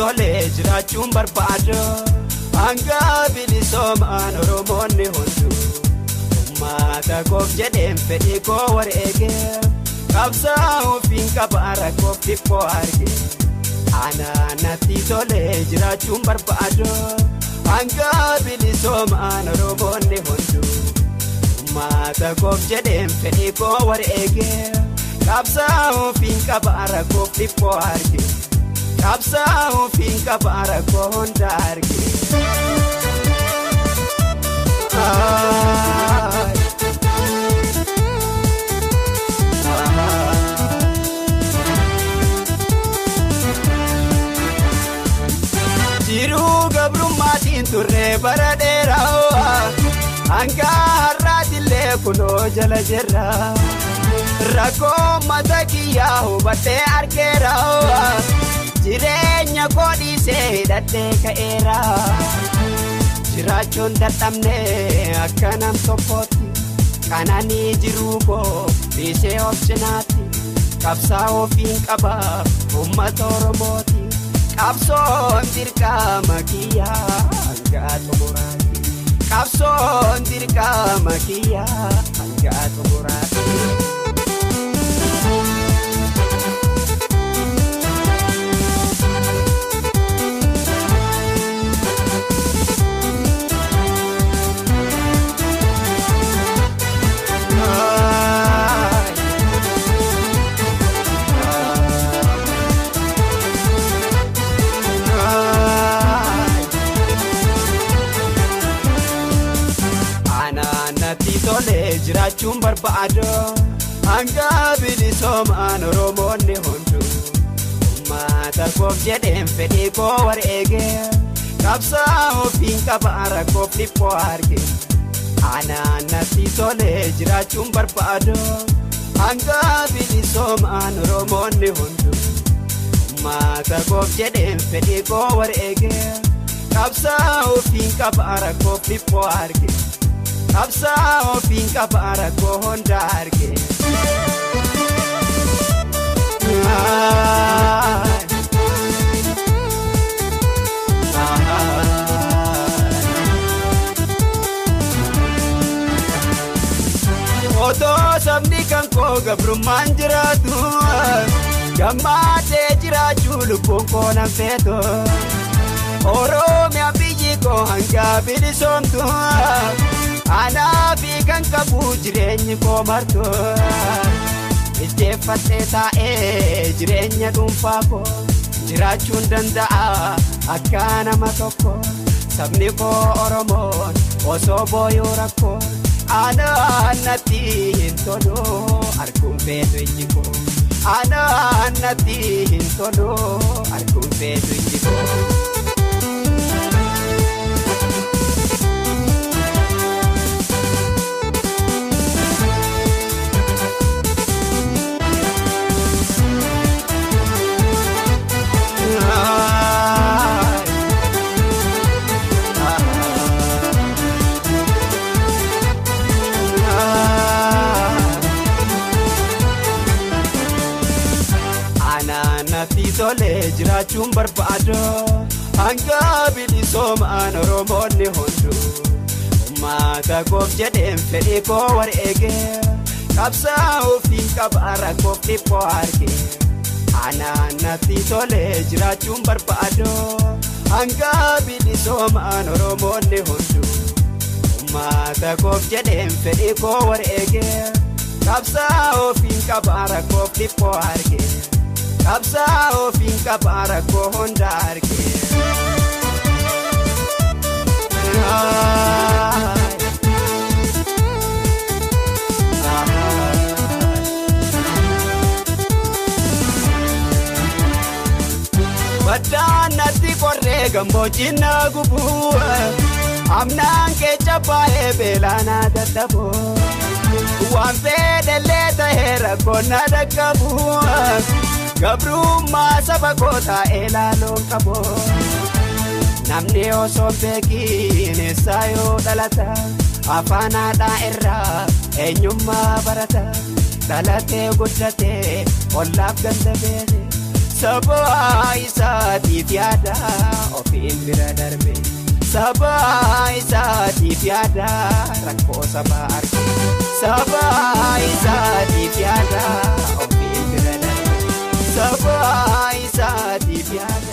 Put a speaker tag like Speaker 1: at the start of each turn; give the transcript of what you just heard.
Speaker 1: tolee jiraachuun barbaadu. Hanga bilisoomaan Oromoonni hunduu uummata koof jedheen fedhii koo wareege. Qabsaa'uuf hin qaba rakkoof dhiphoo arge. Anaa natti tolee jiraachuun barbaadu. Hanga bilisoomaan Oromoonni hunduu uummata koof jedheen fedhii koo wareege. Qabsaa'uuf hin qaba rakkoof dhiphoo arge. Qabsaa'uuf hin qaba rakkoo hunda arge. Jiruu gabrummaatiin turre bara dheeraa hanga har'aatillee kunoo jala jirra. Rakkoo mata kiyyaa hubattee argeera. Jireenya koo dhiisee hidhadhee ka'eera. Jiraachuun dadhabnee akka nam tokkootti qananii jiruu koo dhiisee of cinaatti. Qabsaa'uuf hin qaba uummata Oromooti. Qabsoon dirqama kiyyaa hanga xumuraatti. Qabsoon dirqama kiyyaa hanga xumuraatti. Jiraachuun barbaadu hanga bilisoomaan Oromoonni hunduu uummata koof jedheen fedhii koo wareege. Qabsaa'uuf hin qaba rakkoof dhiphoo arge. Anaa natti tolee jiraachuun barbaadu hanga bilisoomaan Oromoonni hunduu uummata koof jedheen fedhii koo wareege. Qabsaa'uuf hin qaba rakkoof dhiphoo arge. Qabsaa'uuf hin qaba rakkoo hunda arge. Otoo sabni kan koo gabrummaan jiraatu gammadee jiraachuu lubbuun koo nan feetu. Oromiyaa biyyi koo hanga bilisoomtu. Anaa fi kan qabu jireenyi koo martu. Ijjeeffattee taa'ee jireenya dhuunfaa koo jiraachuun danda'a akka nama tokko. Sabni koo Oromoon osoo booyuu rakkoo anaa natti hin tolu arguun feetu ijji koo. Anaa natti hin tolu arguun feetu ijji koo. Tolee jiraachuun barbaadu hanga bilisoomaan Oromoonni hunduu uummata koof jedheen fedhii koo wareege. Qabsaa'uuf hin qaba rakkoof dhiphoo arge. Anaa natti tolee jiraachuun barbaadu hanga bilisoomaan Oromoonni hunduu uummata koof jedheen fedhii koo wareege. Qabsaa'uuf hin qaba rakkoof dhiphoo arge. Qabsaa'uuf hin qaba rakkoo hunda arge. Baddaan natti qorree gammoojjiin na gubu. Amnaan keessa baay'ee beelaa na dadhabu. Waan fedhellee ta'ee rakkoon na dhaqqabu. Gabrummaa saba koo taa'ee laaluun qabu. Namni osoo beekiin eessaa yoo dhalata afaan haadhaa irraa eenyummaa barata. Dhalatee guddatee ollaaf ganda beele. Saba isaatiif yaada ofiin bira darbe. Saba isaatiif yaada rakkoo sabaa arge. Saba isaatiif yaada ofiin bira darbe. Saba isaatiif yaada.